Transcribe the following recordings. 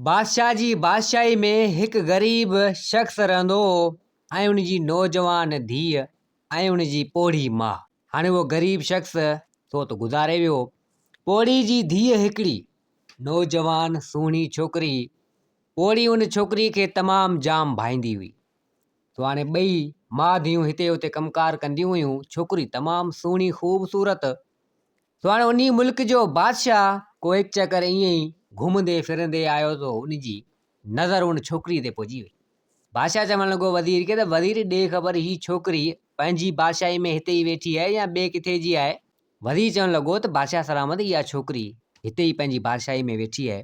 بادشاهه جي بادشاهي ۾ هڪ غريب شخص رهندو هو ۽ ان جي نوجوان ڌيء ۽ ان جي پوڙهي ماء. هاڻي اهو غريب شخص سو ته گذاري ويو. پوڙهي جي ڌيء هڪڙي نوجوان سهڻي ڇوڪري پوڙهي ان ڇوڪري کي تمام جام ڀائيندي هئي. سو هاڻي ٻئي ماء ڌيئون هتي هتي ڪم ڪار ڪنديون هيون. ڇوڪري تمام سهڻي خوبصورت سو هاڻي انهي ملڪ جو بادشاهه ڪو هڪ چڪر ائين ئي گهمندي ڦرندي آيو ته ان جي نظر ان ڇوڪري تي پئجي وئي. بادشاهه چوڻ لڳو وزير کي ته وزير ڏي خبر هي ڇوڪري پنهنجي بادشاهي ۾ هتي ئي ويٺي آهي يا ٻئي ڪٿي جي آهي؟ وزير چوڻ لڳو ته بادشاهه سلامت اها ڇوڪري هتي ئي پنهنجي بادشاهي ۾ ويٺي آهي.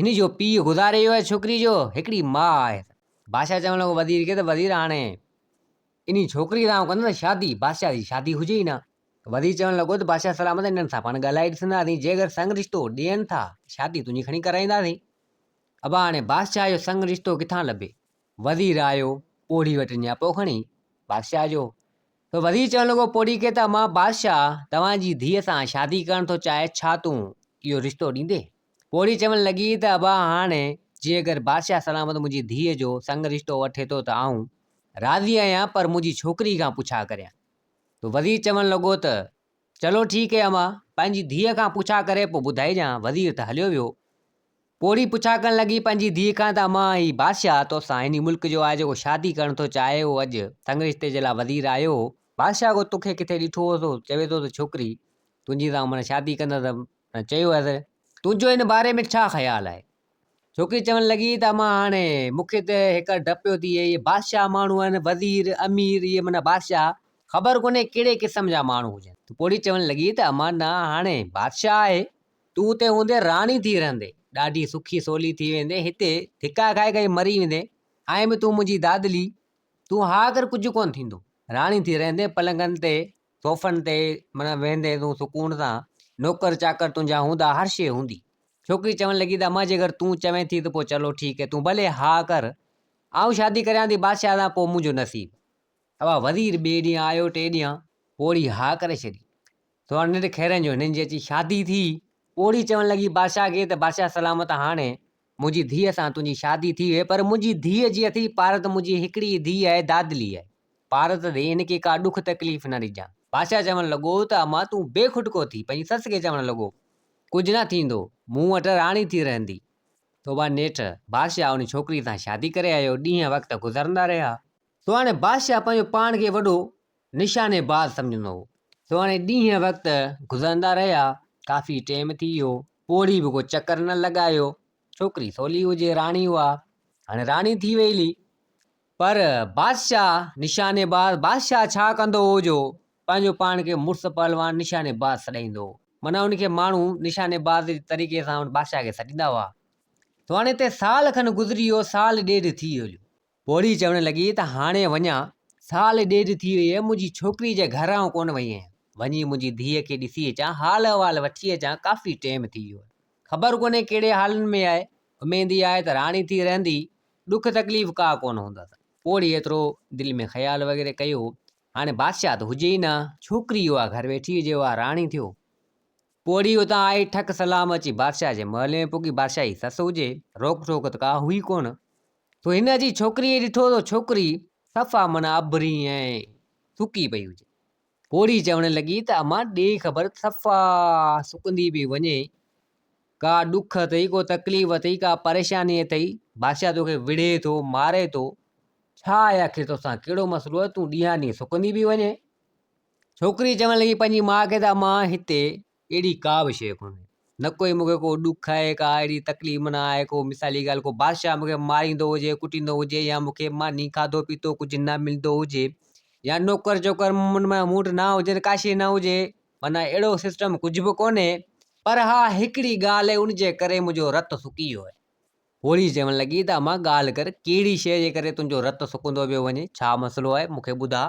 هن جو پيء گذاري ويو آهي ڇوڪري جو هڪڙي ماء آهي. بادشاهه چوڻ لڳو وزير کي ته وزير هاڻي انهي ڇوڪري سان آئون ڪندس شادي، بادشاهه جي شادي هجي ئي نه. وزير چوڻ لڳو ته بادشاهه سلامت انهن سان پاڻ ڳالهائي ڏسنداسين، جي اگر سڱ رشتو ڏين ٿا ته شادي تنهنجي کڻي ڪرائينداسين. ابا هاڻي بادشاهه جو سڱ رشتو ڪٿان لڀي؟ وزير آيو پوڙهي وٽ نياپو کڻي بادشاهه جو. ته وزير چوڻ لڳو پوڙهي کي ته امان بادشاهه توهان جي ڌيء سان شادي ڪرڻ ٿو چاهي ڇا تون اهو رشتو ڏيندين؟ پوڙهي چوڻ لڳي ته ابا هاڻي جي اگر بادشاهه سلامت منهنجي ڌيء جو سڱ رشتو وٺي ٿو ته آئون راضي آهيان پر منهنجي ڇوڪري کان پڇا ڪريان. ته وزير چوڻ لڳو ته، چلو ٺيڪ هي امان، پنهنجي ڌيء کان پڇا ڪري پوء ٻڌائجان. وزير ته هليو ويو. پوڙهي پڇا ڪرڻ لڳي پنهنجي ڌيء کان ته امان هي بادشاهه توسان هن ئي ملڪ جو آهي جيڪو شادي ڪرڻ ٿو چاهي اهو اڄ سڱ رشتي جي لاء وزير آيو هو. بادشاهه ڪو توکي ڪٿي ڏٺو هو سو چوي ٿو ته ڇوڪري تنهنجي سان معنيٰ شادي ڪندس چيو هيس، تنهنجو ان باري ۾ ڇا خيال آهي؟ ڇوڪري چوڻ لڳي ته امان هاڻي مون کي ته هيڪر ڊپ پيو ٿئي، اهي بادشاهه ماڻهو آهن، وزير، امير، اهي معنيٰ بادشاهه خبر ڪونهي ڪهڙي قسم جا ماڻهو هجن. ته پوڙهي چوڻ لڳي ته امان نه هاڻي بادشاهه آهي، تون اتي هوندين راڻي ٿي رهندين، ڏاڍي سکي سولي ٿي ويندين، هتي ڌڪا کائي کائي مري ويندين، آهين به تون منهنجي دادلي، تون ها ڪر ڪجهه ڪونه ٿيندو، راڻي ٿي رهندين پلنگن تي صوفن تي معنيٰ ويهندين تون سڪون سان، نوڪر چاڪر تنهنجا هوندا، هر شيء هوندي. ڇوڪري چوڻ لڳي ته امان جيڪر تون چوين ٿي ته پوء چلو ٺيڪ هي، تون ڀلي ها ڪر، آئون شادي ڪريان ٿي بادشاهه سان پوء منهنجو نصيب. اها وزير ٻئي ڏينهن آيو ٽئين ڏينهن پوڙهي ها ڪري ڇڏي. سو هاڻي ننڍ خيرن جو هنن جي اچي شادي ٿي. پوڙهي چوڻ لڳي بادشاهه کي ته بادشاهه سلامت هاڻي منهنجي ڌيء سان تنهنجي شادي ٿي وئي پر منهنجي ڌيء جي اٿئي پارت منهنجي هڪڙي ئي ڌيء آهي دادلي آهي پارت ڏي هن کي ڪا ڏک تڪليف نه ڏجان. بادشاهه چوڻ لڳو ته امان تون بي کٽڪو ٿي پنهنجي سس کي چوڻ لڳو ڪجهه نه ٿيندو مون وٽ راڻي ٿي رهندي. توبه نيٺ بادشاهه ان ڇوڪري سان شادي ڪري آيو ڏينهن وقت گذرندا رهيا. سو هاڻي بادشاهه پنهنجو پاڻ کي وڏو نشاني باز سمجهندو هو. سو هاڻي ڏينهن وقت گذرندا رهيا، ڪافي ٽيم ٿي ويو، پوڙهي به ڪو چڪر نه لڳايو، ڇوڪري سولي هجي راڻي اها هاڻي راڻي ٿي وئي هلي. پر بادشاهه نشاني باز، بادشاهه ڇا ڪندو هو جو پنهنجو پاڻ کي مڙس پهلوان نشاني باز سڏائيندو هو، معنيٰ ان کي ماڻهو نشاني باز جي طريقي سان ان بادشاهه کي سڏيندا هئا. سو هاڻي هتي سال کن گذري ويو، سال ڏيڍ ٿي ويو هليو. پوڙهي چوڻ لڳي ته هاڻي وڃان، سال ڏيڍ ٿي وئي آهي، منهنجي ڇوڪري جي گهر آئون ڪونه وئي آهيان، وڃي منهنجي ڌيء کي ڏسي اچان، حال احوال وٺي اچان، ڪافي ٽيم ٿي ويو آهي، خبر ڪونهي ڪهڙي حالن ۾ آهي، اميد اها آهي ته راڻي ٿي رهندي، ڏک تڪليف ڪا ڪونه هوندس. پوڙهي ايترو دل ۾ خيال وغيره ڪيو، هاڻي بادشاهه ته هجي ئي نه، ڇوڪري اها گهر ويٺي هجي، اها راڻي ٿيو. پوڙهي اتان آئي، ٺڪ سلام اچي بادشاهه جي محل ۾ پڳي، بادشاهه جي سس هجي، روڪ ٽوڪ ته ڪا هئي ڪونه، سو هن اچي ڇوڪريء کي ڏٺو ته ڇوڪري صفا معنيٰ اڀري ۽ سڪي پئي هجي. پوڙهي چوڻ لڳي ته امان ڏي خبر صفا سڪندي پئي وڃي، ڪا ڏک اٿئي، ڪو تڪليف اٿئي، ڪا پريشاني اٿئي، بادشاهه توکي وڙهي ٿو، ماري ٿو، ڇا آهي آخر توسان ڪهڙو مسئلو آهي، تون ڏينهان ڏينهن سڪندي پئي وڃين. ڇوڪري چوڻ لڳي پنهنجي ماء کي ته امان هتي اهڙي ڪا به شيء ڪونهي، نه ڪوئي مون کي ڪو ڏک آهي، ڪا اهڙي تڪليف نه آهي، ڪو مثالي ڳالهه ڪو بادشاهه مون کي ماريندو هجي، ڪٽيندو هجي يا مون کي ماني کاڌو پيتو ڪجهه نه ملندو هجي يا نوڪر چوڪر مون وٽ نه هجن، ڪا شيء نه هجي، معنيٰ اهڙو سسٽم ڪجهه به ڪونهي، پر ها هڪڙي ڳالهه آهي ان جي ڪري منهنجو رت سڪي ويو آهي. پوڙهي چوڻ لڳي ته امان ڳالهه ڪر، ڪهڙي شيء جي ڪري تنهنجو رت سڪندو پيو وڃي، ڇا مسئلو آهي، مون کي ٻڌاء.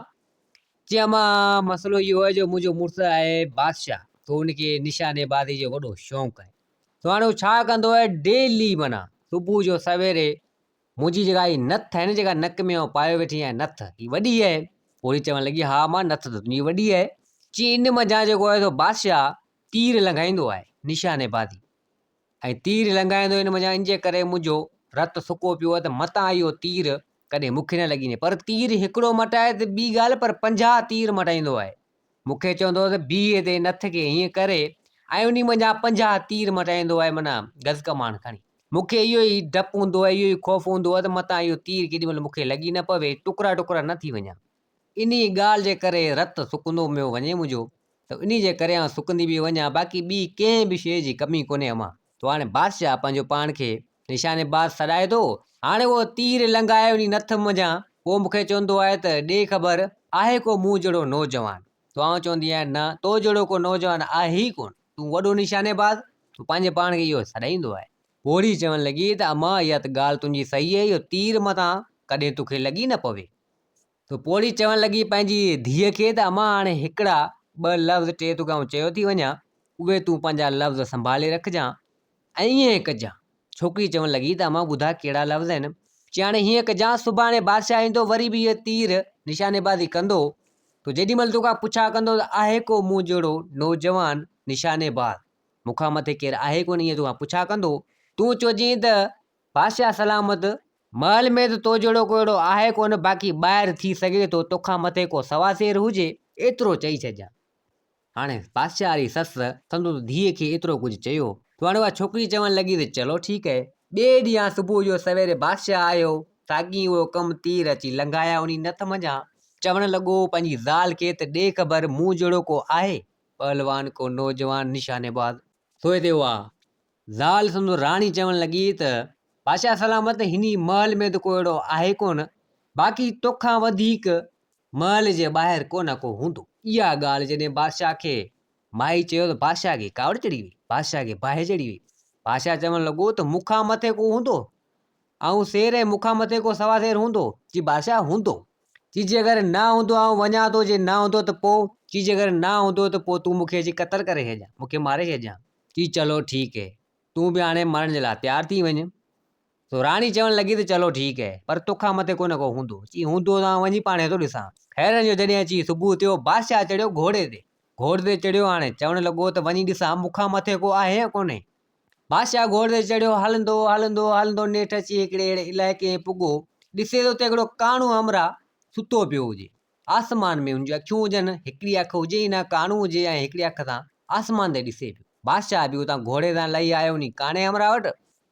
چي امان مسئلو اهو آهي جو منهنجو مڙس آهي بادشاهه، سو ان کي نشاني بازي جو وڏو شوق آهي، سو هاڻي هو ڇا ڪندو آهي ڊيلي معنيٰ صبح جو سويري منهنجي جيڪا هي نٿ آهي نه جيڪا نڪ ۾ آئون پايو ويٺي آهيان نٿ هي وڏي آهي، پوڙهي چوڻ لڳي ها امان نٿ ته تنهنجي وڏي آهي، چي ان منجهان جيڪو آهي سو بادشاهه تير لنگهائيندو آهي نشاني بازي. ۽ تير لنگهائيندو ان منجهان ان جي ڪري منهنجو رت سڪو پيو آهي ته متان اهو تير ڪڏهن مون کي نه لڳي وڃي. پر تير هڪڙو مٽائي ته ٻي ڳالهه پر 50 تير مٽائيندو آهي. مون کي چوندو هو ته بيهه هتي نٿ کي هيئن ڪري ۽ انهي منجهان 50 تير مٽائيندو آهي معنيٰ گز ڪمان کڻي. مون کي اهو ئي ڊپ هوندو آهي اهو ئي خوف هوندو آهي ته متان اهو تير ڪيڏي مهل مون کي لڳي نه پوي ٽڪرا ٽڪرا نه ٿي وڃان. انهيء ڳالهه جي ڪري رت سڪندو پيو وڃي منهنجو ته انهيء جي ڪري آئون سڪندي پئي وڃان، باقي ٻي ڪنهن به شيء جي ڪمي ڪونهي امان. تو هاڻي بادشاهه پنهنجو پاڻ کي نشاني باز سڏائي ٿو. هاڻي اهو تير لنگهائي انهي نٿ منجهان پوء مون کي چوندو آهي ته ڏي خبر، آهي ڪو مون جهڙو نوجوان؟ تو آئون چوندي آهيان نه، تو جهڙو ڪو نوجوان آهي ئي ڪونه. تون وڏو نشاني باز، تون پنهنجي پاڻ کي اهو سڏائيندو آهي. پوڙهي چوڻ لڳي ته امان اها ته ڳالهه تنهنجي صحيح آهي، اهو تير متان ڪڏهن توکي لڳي نه پوي. ته پوڙهي چوڻ لڳي پنهنجي ڌيء کي ته امان هاڻي هڪڙا ٻه لفظ ٽي توکي آئون چيو ٿي وڃان، اهي تون پنهنجا لفظ سنڀالي رکجان ۽ ائين ڪجان. ڇوڪري چوڻ لڳي ته امان ٻڌاء ڪهڙا لفظ آهن؟ چي هاڻي هيئن ڪجان سڀاڻي بادشاهه ايندو وري به اهي تير نشاني بازي ڪندو ته جيڏي مهل توکان پڇا ڪندو ته آهي ڪو مون جهڙو نوجوان نشاني باز؟ مون کان مٿي ڪير آهي ڪونه ائين توکان پڇا ڪندو تون چئجين ته بادشاهه سلامت محل ۾ ته تو جهڙو ڪو اهڙو آهي ڪونه، باقي ٻاهر ٿي سگهي ٿو توکان مٿي ڪو سوا سير هجي، ايترو چئي ڇڏجان. هاڻي بادشاهه واري سس سندس ڌيء کي ايترو ڪجهه چيو ته هاڻي اها ڇوڪري چوڻ لڳي ته چلو ٺيڪ اهي. ٻئي ڏينهن صبح جو سويري بادشاهه آيو، ساڳي اهو ڪم تير اچي لنگهايا انهي نٿ منجهان. چوڻ لڳو پنهنجي زال کي ته ڏي خبر مون جهڙو ڪو آهي پهلوان ڪو نوجوان نشاني باز. سو هتي اها زال سندس راڻي چوڻ لڳي ته، بادشاهه سلامت هني محل ۾ ته ڪو اهڙو آهي ڪونه، باقي توکان وڌيڪ محل جي ٻاهر ڪونه ڪو هوندو. اها ڳالهه جڏهن بادشاهه کي مائي چيو ته بادشاهه کي ڪاوڙ چڙهي وئي، بادشاهه کي باهه چڙهي وئي. بادشاهه چوڻ لڳو ته مون کان مٿي ڪو هوندو؟ آئون سير ۽ مون کان مٿي ڪو سوا سير هوندو؟ چي بادشاهه هوندو. چي جيڪر نه هوندو آئون وڃان ٿو، جي نه هوندو ته پوء؟ چي جيڪر نه هوندو ته پوء تون مون کي اچي قتل ڪري ڇڏجان، مون کي ماري ڇڏجان. چي چلو ٺيڪ هي، تون به هاڻي مرڻ جي لاء تيار ٿي وڃ. سو راڻي چوڻ لڳي ته چلو ٺيڪ هي، پر توکان مٿي ڪونه ڪو هوندو. چي هوندو ته آئون وڃي پاڻهي ٿو ڏسان. خيرن جو جڏهن اچي صبح ٿيو، بادشاهه چڙهيو گهوڙي تي. گهوڙي تي چڙهيو هاڻي چوڻ لڳو ته وڃي ڏسان مون کان مٿي ڪو آهي يا ڪونهي. بادشاهه گهوڙي تي چڙهيو هلندو هلندو هلندو نيٺ اچي هڪڙي اهڙي علائقي ۾ پڳو، ڏسي ٿو ته هڪڙو ڪاڻو همراهه ستو پيو هجي. آسمان ۾ هن جون اکيون هجن، هڪڙي اک هجي ئي نه، ڪاڻو هجي ۽ هڪڙي اک سان آسمان تي ڏسي پيو. بادشاهه به اتان گهوڙي تان لهي آيو وڃي ڪاڻي همراهه وٽ،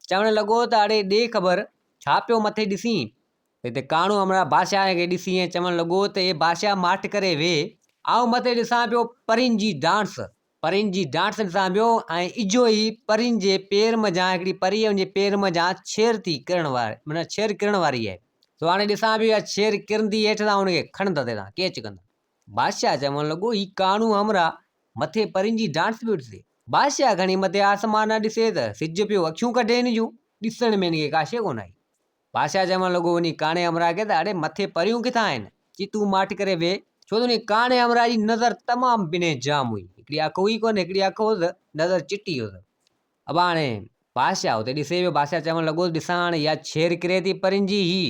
چوڻ لڳو ته اڙي ڏي خبر، ڇا پيو مٿي ڏسين؟ هتي ڪاڻو همراهه بادشاهه کي ڏسي ائين چوڻ لڳو ته اي بادشاهه ماٺ ڪري ويهه، آئون مٿي ڏسان پيو پرين جي ڊانس، پرين جي ڊانس ڏسان پيو ۽ اجهو ئي پرين جي پير منجهان هڪڙي پري ان جي پير منجهان ڇير ٿي ڪرڻ واري معنيٰ ڇير ڪرڻ واري آهي. سو هاڻي ڏسان پيو اها ڇير ڪرندي هيٺ تان ان کي کڻندا تي تان ڪيچ ڪندا. بادشاهه چوڻ لڳو هي ڪاڻو همراهه مٿي پرين جي ڊانس پيو ڏسي. بادشاهه کڻي مٿي آسمان ڏانهن ڏسي ته سج پيو اکيون ڪڍي هن جون، ڏسڻ ۾ هن کي ڪا شيء ڪونه آئي. بادشاهه چوڻ لڳو انهي ڪاڻي همراهه کي ته اڙي مٿي پريون ڪٿان آهن؟ چي تون ماٺ ڪري ويهه، ڇو ته انهي ڪاڻي همراهه جي نظر تمام بنهه جام هئي، هڪڙي اک هئي ڪونه، هڪڙي اک هيس، نظر چٽي هيس. ابا هاڻي بادشاهه اتي ڏسي ويو، بادشاهه چوڻ لڳو ته ڏسان هاڻي اها ڇير ڪري ٿي پرين جي، هي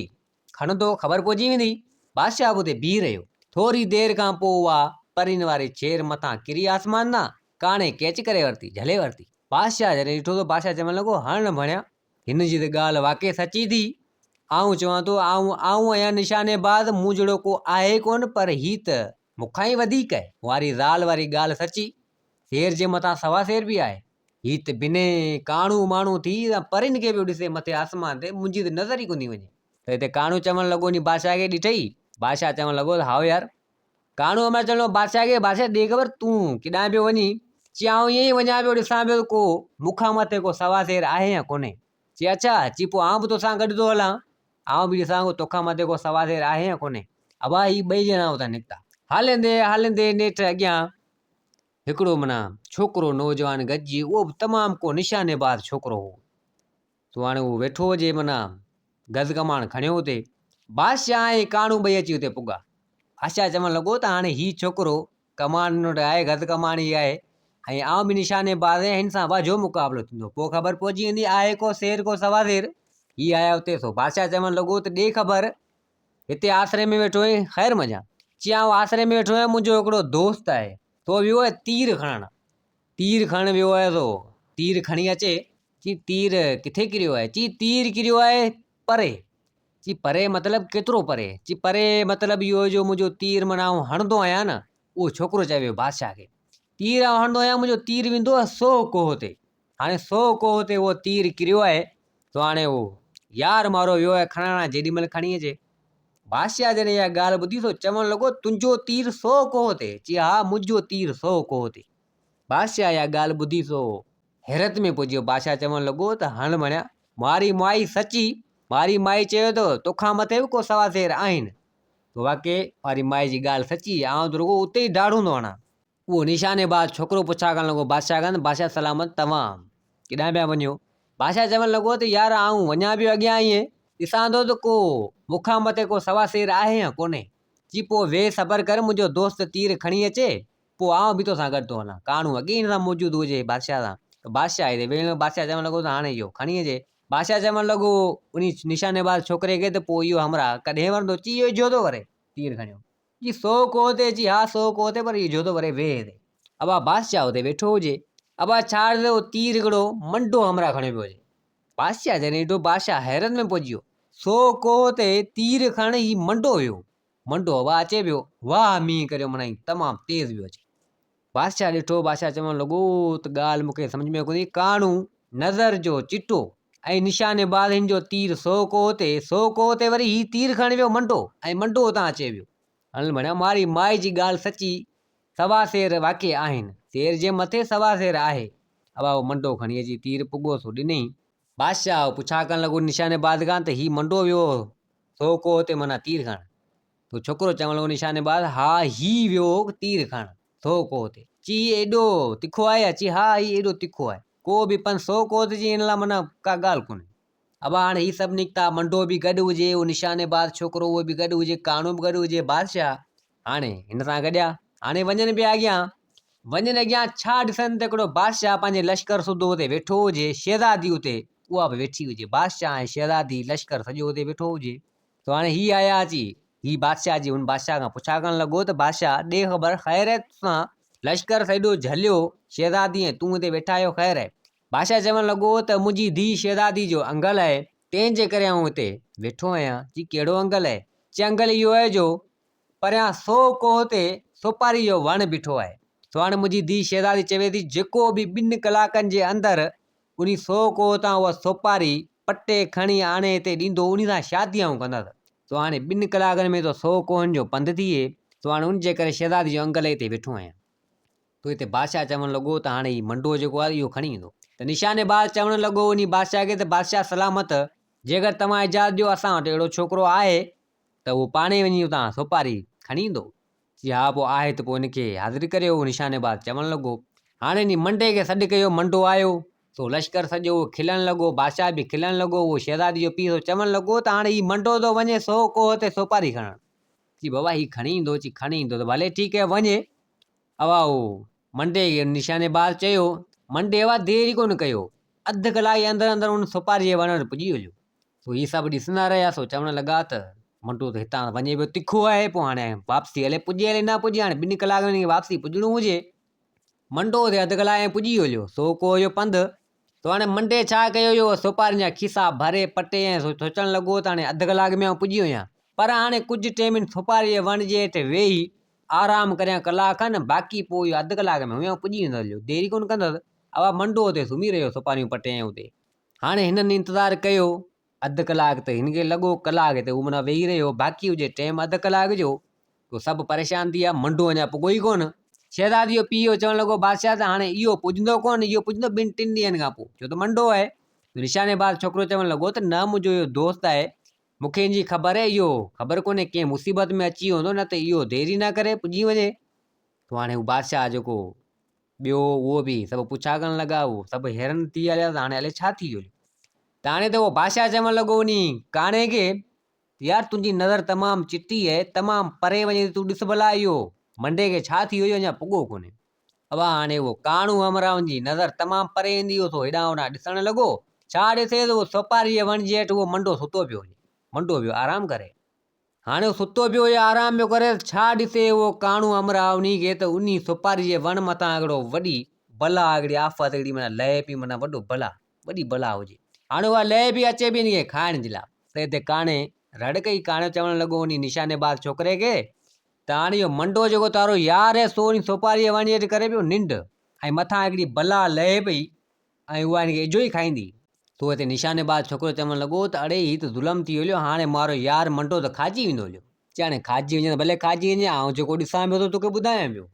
کڻندو خبر پئجي ويندي. بادشاهه به اتي بيهي رهيو. ٿوري دير کان پوء اها پرين واري ڇير مٿان ڪري آسمان تان ڪاڻي ڪيچ ڪري ورتي، جهلي ورتي. بادشاهه جڏهن ڏٺو ته بادشاهه چوڻ لڳو هڻ نه ڀڻيا، هن جي ته ڳالهه واقعي سچي ٿي. آئون چوان ٿو، آئون، آئون آهيان نشاني باز، مون جهڙو ڪو آهي ڪونه، پر هي ته مون کان ئي وڌيڪ آهي. واري زال واري ڳالهه سچي، سير جي مٿان سوا سير به آهي. هي ته بنهه ڪاڻو ماڻهو ٿي پرين کي پيو ڏسي مٿي آسمان تي، منهنجي ته نظر ئي ڪونه ٿي وڃي. ته هتي ڪاڻو چوڻ لڳو، وڃي بادشاهه کي ڏٺئي؟ بادشاهه چوڻ لڳو ته هائو يار! ڪاڻو امر چوڻ لڳو بادشاهه کي، بادشاهه ڏي خبر تون ڪيڏانهن پيو وڃين؟ چي آئون ائين ئي وڃان پيو ڏسان پيو ته ڪو مون کان مٿي ڪو سوا سير آهي يا ڪونهي. چي اڇا، چي پوء آئون به توسان گڏ ٿو هلان، آئون به ڏسان ڪو توکان مٿي ڪو سوا سير آهي يا ڪونهي. ابا هي ٻئي ڄڻا اتان نڪتا. هلندي هلندي نيٺ اڳيان هڪڙو معنيٰ ڇوڪرو نوجوان گڏجي اهو به تمام ڪو نشاني باز ڇوڪرو هو. سو هاڻي هو ويٺو هجي معنيٰ گز ڪماڻ کڻيو اتي. بادشاهه ۽ ڪاڻو ٻئي اچي اتي پڳا. بادشاهه چوڻ لڳو ته هاڻي هي ڇوڪرو ڪماڻ هن وٽ آهي، گز ڪماڻ ئي آهي ۽ آئون به نشاني باز آهيان، هن سان واجهو مقابلو ٿيندو، پوء خبر پئجي ويندي آهي ڪو سير ڪو سوا سير. هي آيا اتي سو بادشاهه چوڻ لڳو ته ڏي خبر هتي آسري ۾ ويٺو آهين خير منجهان. چي آئون آسري ۾ ويٺو آهيان منهنجو هڪڙو دوست آهي سو ويو آهي تير کڻڻ، تير کڻڻ ويو آهي سو تير کڻي اچي. چي تير ڪٿي ڪريو آهي؟ چي تير ڪريو آهي پري. چي پري مطلب ڪيترو پري؟ چي پري مطلب اهو جو منهنجو تير معنيٰ آئون هڻندو آهيان نه، اهو ڇوڪرو چوي پيو بادشاهه کي، تير آئون هڻندو آهيان منهنجو تير ويندو آهي سو ڪوهه تي. هاڻي سو ڪوهه تي اهو تير ڪريو آهي سو هاڻي اهو يار مارو ويو آهي کڻڻ جيڏي مهل کڻي اچي. بادشاهه جڏهن اها ڳالهه ٻڌي سو چوڻ لڳو تنهنجو تير سو ڪوهه تي؟ چي ها منهنجو تير سو ڪوهه تي. بادشاهه اها ڳالهه ٻڌي سو حيرت ۾ پئجي ويو. بادشاهه چوڻ لڳو ته هڻ مڻيا، ماري مائي سچي، ماري مائي چيو ته توکان مٿي به ڪو سوا سير آهن. ته واقعي واري مائي جي ڳالهه سچي، آئون ته رڳو اتي ئي ڊاڙون ٿو هڻان. اهو نشاني باز ڇوڪرو پڇا ڪرڻ لڳو بادشاهه کان ته بادشاهه سلامت توهان ڪيڏانهن پيا وڃو؟ بادشاهه چوڻ لڳو ته يار آئون وڃان پيو اڳيان ائين ڏسان ٿو ته ڪو مون کان مٿي ڪو سوا سير آهي يا ڪونهي. چي پوء ويهه صبر ڪر منهنجو دوست تير کڻي اچي پوء آئون به توسان گڏ ٿو هلان. ڪاڻو اڳي ئي هن سان موجود هجي بادشاهه سان ته بادشاهه هتي ويهڻ لڳو. بادشاهه چوڻ لڳو ته هاڻي اهو کڻي اچي. بادشاهه چوڻ لڳو انهي نشاني باز ڇوڪري کي ته پوء اهو همراهه ڪڏهن ورندو؟ چي اهو اجهو ٿو وري. تير کڻيو. چي سو ڪوهه تي؟ چي ها سو ڪوهه تي پر اهو اجهو ٿو وري ويهه هتي. ابا بادشاهه اتي ويٺو هجي. ابا ڇا ڏسي اهو تير هڪڙو منڊو همراهه کڻيو پيو اچي. بادشاهه جڏهن ڏٺو بادشاهه حيرت ۾ پئجي ويو. سو ڪوهه تي تير کڻڻ هي منڊو ويو. منڊو هوا اچي پيو، واهه مينهن ڪريو معنيٰ هي تمام تيز پيو اچي. بادشاهه ڏٺو، بادشاهه چوڻ لڳو ته ڳالهه مون کي سمجهه ۾ ڪونهي، ڪاڻو نظر جو چٽو ۽ نشاني باز هن جو تير سو ڪوهه تي، سو ڪوهه تي وري هي تير کڻي ويو منڊو ۽ منڊو اتان اچي ويو. هل معنيٰ ماري مائي جي ڳالهه سچي، سوا سير واقعي آهن، سير جي مٿي سوا سير آهي. ابا اهو منڊو کڻي اچي تير پڳو سو ڏنئي. بادشاهه پڇا ڪرڻ لڳو نشاني باز کان ته هي منڊو ويو سو ڪوهه تي معنيٰ تير کڻ. تو ڇوڪرو چوڻ لڳو نشاني باز ها هي ويو هو تير کڻ سو ڪوهه تي. چي هي ايڏو تکو آهي يا؟ چي ها هي ايڏو تکو آهي. ڪو به پن سو ڪوهه تي چي ان لاء معنيٰ ڪا ڳالهه ڪونهي. ابا هاڻي هي سڀ نڪتا منڊو به گڏ هجي اهو نشاني باز ڇوڪرو اهو به گڏ هجي ڪاڻو به گڏ هجي بادشاهه هاڻي هن سان گڏيا هاڻي وڃن پيا اڳيان وڃن اڳيان ڇا ڏسن ته هڪڙو بادشاهه پنهنجي لشڪر سوڌو اتي ويٺو هجي، شهزادي اتي اها به ويٺي هجي، بادشاهه ۽ شهزادي لشڪر سڄو اتي ويٺو هجي. ته هاڻي هي آيا اچي هي بادشاهه جي هن بادشاهه کان پڇا ڪرڻ لڳو ته بادشاهه ڏي خبر خيريت سان لشڪر سڄو جهليو شهزادي ۽ تون هتي ويٺا آهيو خير آهي؟ بادشاهه چوڻ لڳو ته منهنجي ڌيء شهزادي جو انگل آهي تنهن جي ڪري آئون هتي ويٺو آهيان. چي ڪهڙو انگل آهي؟ چي انگل اهو آهي جو پريان سو ڪوهه تي سوپاري جو وڻ بيٺو آهي. سو هاڻي منهنجي ڌيء شهزادي چوي ٿي جيڪو به ٻن ڪلاڪن جي اندر انهي سو ڪوهه تان اها سوپاري پٽي کڻي آڻي هتي ڏيندو انهي سان شادي آئون ڪندس. سو هاڻي ٻن ڪلاڪن ۾ ٿو سو ڪوهن جو پنڌ ٿئي. سو هاڻي ان جي ڪري شهزادي جو انگل هتي ويٺو آهيان. تو هتي بادشاهه چوڻ لڳو ته هاڻي هي منڊو جيڪو آهي اهو کڻي ايندو. ته نشاني باز چوڻ لڳو انهي بادشاهه کي ته بادشاهه سلامت جيڪر توهان اجازت ڏيو اسان وٽ اهڙو ڇوڪرو آهي ته اهو پاڻهي وڃي اتان سوپاري کڻي ايندو. چي ها پوء آهي ته پوء ان کي حاضر ڪريو. اهو نشاني باز چوڻ لڳو. هاڻي انهي منڊي کي سڏ ڪيو. منڊو آيو. سو لشڪر سڄو اهو کلڻ لڳو. بادشاهه به کلڻ لڳو. اهو شهزادي جو پيء سو چوڻ لڳو ته هاڻي هي منڊو ٿو وڃي سو ڪوهه تي سوپاري کڻڻ. چي بابا هي کڻي ايندو. چي کڻي ايندو ته ڀلي ٺيڪ آهي وڃي. اوا اهو منڊي کي نشاني باز چيو. منڊي اوا دير ئي ڪونه ڪيو. اڌ ڪلاڪ جي اندر اندر ان سوپاري جي وڻ وٽ پڄي ويو. سو هي سڀ ڏسندا رهيا، سو چوڻ لڳا ته منٽو ته هتان وڃي پيو تکو آهي، پوء هاڻي واپسي الائي پڄي الائي نه پڄي، هاڻي ٻن ڪلاڪن ۾ هن کي واپسي پڄڻو هجي. منٽو اتي اڌ ڪلاڪ ۾ پڄي ويو، سو ڪوهه جو پنڌ. سو هاڻي منٽي ڇا ڪيو جو سوپارين جا کيسا ڀري پٽي ۽ سوچڻ لڳو ته هاڻي اڌ ڪلاڪ ۾ آئون پڄي ويو آهيان، پر هاڻي ڪجهه ٽيم هن سوپاري جي وڻ جي هيٺ ويهي آرام ڪريان ڪلاڪ کن، باقي پوء اهو اڌ ڪلاڪ ۾ هونئن آئون پڄي ويندس، جو دير ئي ڪونه ڪندس. اها منٽو اتي سمهي رهيو سوپاريون پٽي ۽ اتي هاڻي هنن انتظار ڪيو اڌ ڪلاڪ ته هن کي لڳو ڪلاڪ هتي هو معنيٰ ويهي رهيو باقي هجي ٽيم اڌ ڪلاڪ جو تو سڀ پريشان ٿي ويا منڊو اڃا پڳو ئي ڪونه. شهزادي جو پيء چوڻ لڳو بادشاهه ته هاڻي اهو پڄندو ڪونه اهو پڄندو ٻن ٽن ڏينهن کان پوء ڇو ته منڊو آهي. نشاني باز ڇوڪرو چوڻ لڳو ته نه منهنجو اهو دوست آهي مون کي هن جي خبر آهي اهو خبر ڪونهي ڪنهن مصيبت ۾ اچي ويو هوندو نه ته اهو دير ئي نه ڪري پڄي وڃي. تو هاڻي هو بادشاهه جيڪو ٻيو اهو به سڀ پڇا ڪرڻ لڳا اهو سڀ حيران ٿي هليا ته هاڻي الائي ڇا ٿي ويو ته هاڻي ته اهو بادشاهه چوڻ لڳو انهي ڪاڻي کي ته يار تنهنجي نظر تمام چٽي آهي تمام پري وڃي ٿي تون ڏس ڀلا اهو منڊي کي ڇا ٿي ويو جو اڃا پڳو ڪونهي ابا هاڻي اهو ڪاڻو همراهن جي نظر تمام پري ايندي هو سو هيڏانهن هوڏانهن ڏسڻ لڳو ڇا ڏسي ته اهو سوپاري جي وڻ جي هيٺ اهو منڊو ستو پيو هجي منڊو پيو آرام ڪري. هاڻي هو ستو پيو هجي آرام پيو ڪري ته ڇا ڏسي اهو ڪاڻو همراهه انهي کي ته انهي سوپاري جي وڻ مٿان هڪڙو وڏي بلا هڪڙي آفت هڪڙي معنيٰ لهي پئي معنيٰ وڏو بلا. وڏي بلا هجي. هاڻي اها لهي به اچي به هن کي کائڻ جي لاء. ته هتي ڪاڻي رڙ ڪئي، ڪاڻيو چوڻ لڳو انهي نشاني باز ڇوڪري کي ته هاڻي اهو منڊو جيڪو تارو يار هي سو انهي سوپاريء جي وڻ هيٺ ڪري پيو ننڊ ۽ مٿان هڪڙي بلا لهي پئي ۽ اها هن کي اجهو ئي کائيندي. سو هتي نشاني باز ڇوڪرو چوڻ لڳو ته اڙي هي ته ظلم ٿي ويو هاڻي مارو يار منڊو ته کائجي ويندو هليو. چي هاڻي کائجي وڃي ته ڀلي کائجي وڃي آئون جيڪو ڏسان پيو ٿو توکي ٻڌايان پيو.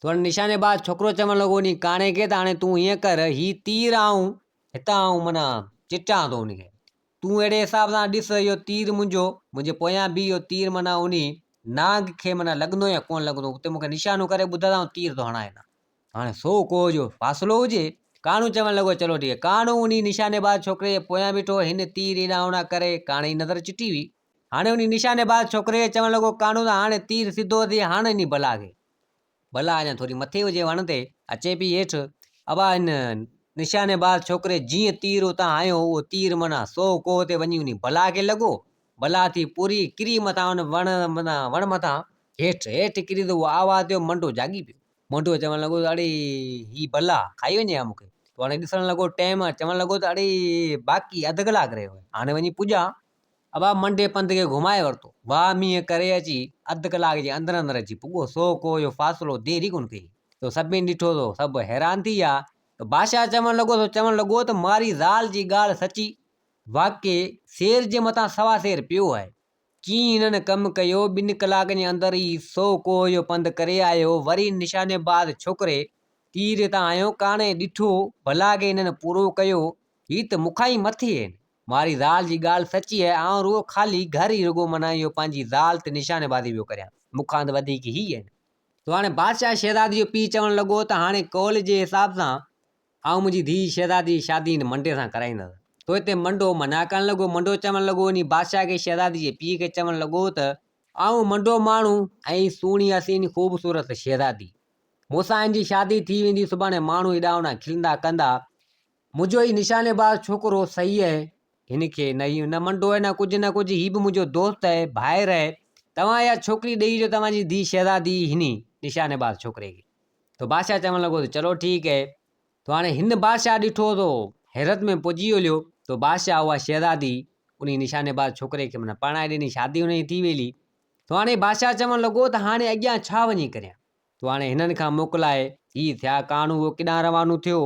سو هاڻي نشاني باز ڇوڪرو چوڻ لڳو انهي ڪاڻي کي ته هاڻي تون هيئن ڪر هي تير آئون هتان آئون معنيٰ چٽان ٿو ان کي تون اهڙي حساب سان ڏس اهو تير منهنجو منهنجي پويان بيهه اهو تير معنيٰ انهي نانگ کي معنيٰ لڳندو يا ڪونه لڳندو اتي مون کي نشانو ڪري ٻڌاء ته آئون تير ٿو هڻان هتان. هاڻي سو ڪوهه جو فاصلو هجي. ڪاڻو چوڻ لڳو، چلو ٺيڪ آهي. ڪاڻو انهي نشاني باز ڇوڪري جي پويان بيٺو. هن تير هيڏانهن هوڏانهن ڪري ڪاڻي جي نظر چٽي هئي. هاڻي انهي نشاني باز ڇوڪري کي چوڻ لڳو، ڪاڻو ته هاڻي تير سڌو ٿي هڻ انهي بلا کي. بلا اڃا ٿوري مٿي هجي وڻ تي، اچي پئي هيٺ. ابا هن نشاني باز ڇوڪري جيئن تير اتان هنيو، اهو تير معنيٰ سو ڪوهه تي وڃي انهي بلا کي لڳو. بلا ٿي پوري ڪري مٿان ان وڻ معنيٰ وڻ مٿان هيٺ هيٺ ڪري ته اهو آواز ٿيو منڊو جاڳي پيو. منڊو چوڻ لڳو ته اڙي هي بلا کائي وڃي ها مون کي. پوء هاڻي ڏسڻ لڳو ٽيم چوڻ لڳو ته اڙي باقي اڌ ڪلاڪ رهيو آهي هاڻي وڃي پڄان. ابا منڊي پنڌ کي گهمائي ورتو. واهه مينهن ڪري اچي اڌ ڪلاڪ جي اندر اندر اچي پڳو. سو ڪوهه جو فاصلو دير ئي ڪونه ڪئي. سو سڀني ڏٺو ته سڀ حيران ٿي ويا. ته بادشاهه چوڻ لڳو سو چوڻ لڳو ته ماري زال جي ڳالهه سچي. واقعي سير جي مٿان سوا سير پيو آهي. ڪيئن هنن ڪم ڪيو، ٻن ڪلاڪن جي اندر ئي سو ڪوهه جو پنڌ ڪري آيو، وري نشاني باز ڇوڪري تير تان هنيو، ڪاڻي ڏٺو، ڀلا کي هنن پورو ڪيو، هي ته مون کان ئي مٿي آهن. ماري زال جي ڳالهه سچي آهي، آئون رڳو خالي گهر ئي رڳو معنيٰ اهو پنهنجي زال تي نشاني بازي پيو ڪريان، مون کان ته وڌيڪ هي آهن. سو هاڻي بادشاهه شهزادي جو پيء چوڻ لڳو ته هاڻي قول جي حساب سان آئون منهنجي ڌيء شهزادي جي شادي هن منڊي سان ڪرائيندس. تو هتي منڊو منع ڪرڻ لڳو. منڊو چوڻ لڳو، انهي بادشاهه کي شهزادي جي پيء کي چوڻ لڳو ته. آئون منڊو ماڻهو ۽ سهڻي حسين خوبصورت شهزادي. مون سان هن جي شادي ٿي ويندي، سڀاڻي ماڻهو هيڏانهن هوڏانهن کلندا ڪندا. منهنجو هي نشاني باز ڇوڪرو صحيح آهي. هن کي نه هي نه منڊو آهي نه ڪجهه نه ڪجهه، هي به منهنجو دوست آهي، ڀائر آهي. توهان اها ڇوڪري ڏئي جو توهان جي ڌيء شهزادي هني نشاني باز ڇوڪري کي. ته بادشاهه چوڻ لڳو ته چلو ٺيڪ هي. ته هاڻي هن بادشاهه ڏٺو ته حيرت ۾ پئجي هليو ته بادشاهه اها شهزادي انهي نشاني باز ڇوڪري کي معنيٰ پرڻائي ڏني، شادي انهي جي ٿي ويلي. ته هاڻي بادشاهه چوڻ لڳو ته هاڻي اڳيان ڇا وڃي ڪريان. ته هاڻي هنن کان موڪلائي هي ٿيا ڪاڻو اهو ڪيڏانهن روانو ٿيو.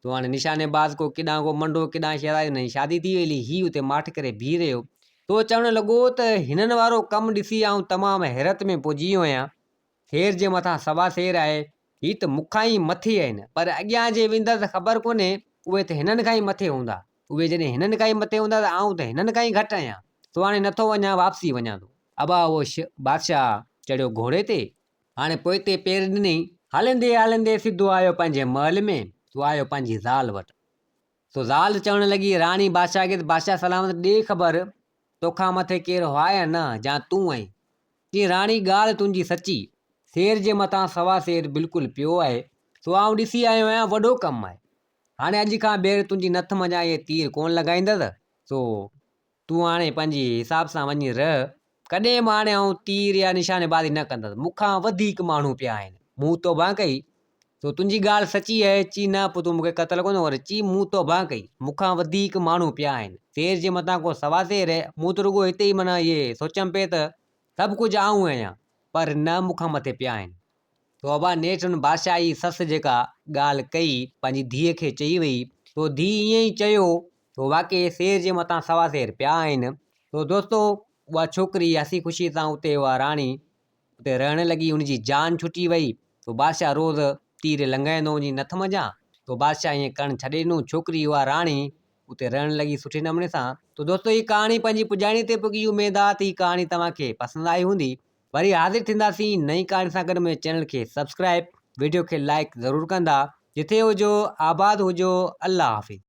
ته هاڻي نشاني باز ڪو ڪيڏانهن ڪو منڊو ڪيڏانهن شهزادي انهي جي شادي ٿي ويلي، هي اتي ماٺ ڪري بيهي رهيو. ته چوڻ لڳو ته هنن وارو ڪم ڏسي آئون تمام حيرت ۾ پئجي ويو آهيان. سير جي مٿان سوا سير آهي. هي ته مون کان ئي مٿي آهن، پر اڳيان جي ويندس ته خبر ڪونهي، اهي ته هنن کان ئي مٿي هوندا. اهي جڏهن هنن کان ئي مٿي هوندا ته آئون ته هنن کان ئي گهٽ آهيان. سو هاڻي نٿو وڃان، واپسي وڃان ٿو. ابا اهو بادشاهه چڙهيو گهوڙي تي. هاڻي پوئتي پير ڏنئي. هلندي هلندي سڌو آيو پنهنجي محل ۾، سو آيو پنهنجي زال وٽ. سو زال چوڻ لڳي راڻي بادشاهه کي ته بادشاهه سلامت ڏي خبر، توکان مٿي ڪير هئا يا نه، جا تون آهين؟ چي راڻي ڳالهه تنهنجي سچي، سير جي مٿان سوا سير بلڪل پيو آهي، سو آئون ڏسي آيو آهيان، وڏو ڪم آهي. هاڻي اڄ کان ٻيهر تنهنجي نٿ منجهان اهي تير ڪونه لڳائيندس، سو تون هاڻي پنهنجي حساب سان وڃي رهه، ڪڏهن به هاڻي آئون تير يا نشاني بازي نه ڪندس، مون کان وڌيڪ ماڻهو پيا آهن، مون توبهه ڪئي، سو تنهنجي ڳالهه سچي آهي، چي نه پوء تون مون کي قتل ڪونه ڪرين، چي مون توبهه ڪئي، مون کان وڌيڪ ماڻهو پيا آهن، سير جي مٿان ڪو سوا سير آهي، مون ته رڳو هتي ئي معنيٰ اهي سوچيم پئي ته سڀ ڪجهه آئون آهيان، پر نه مون کان مٿي پيا آهن. سو ابا نيٺ ان بادشاهه جي سس جيڪا ڳالهه ڪئي، پنهنجي ڌيء کي چئي وئي، سو ڌيء ائين ئي چيو، سو واقعي سير جي مٿان سوا سير پيا آهن. سو دوستو اها ڇوڪري هسي خوشي سان اتي اها راڻي اتي رهڻ لڳي، ان جي جان ڇٽي وئي. سو بادشاهه روز تير لنگهائيندو وڃي نٿ منجهان. سو بادشاهه ائين ڪرڻ ڇڏي ڏنو. ڇوڪري اها راڻي اتي رهڻ لڳي سٺي نموني سان. تو دوستو هي ڪهاڻي پنهنجي پڄاڻي تي پڳي اميد آ ته هي ڪهاڻي توهان کي پسند آئي هوندي. وري حاضر ٿينداسين نئين ڪهاڻي سان گڏ منهنجي چينل کي سبسڪرائب ويڊيو کي لائيڪ ضرور ڪندا. جٿي هجو آباد هجو الله حافظ.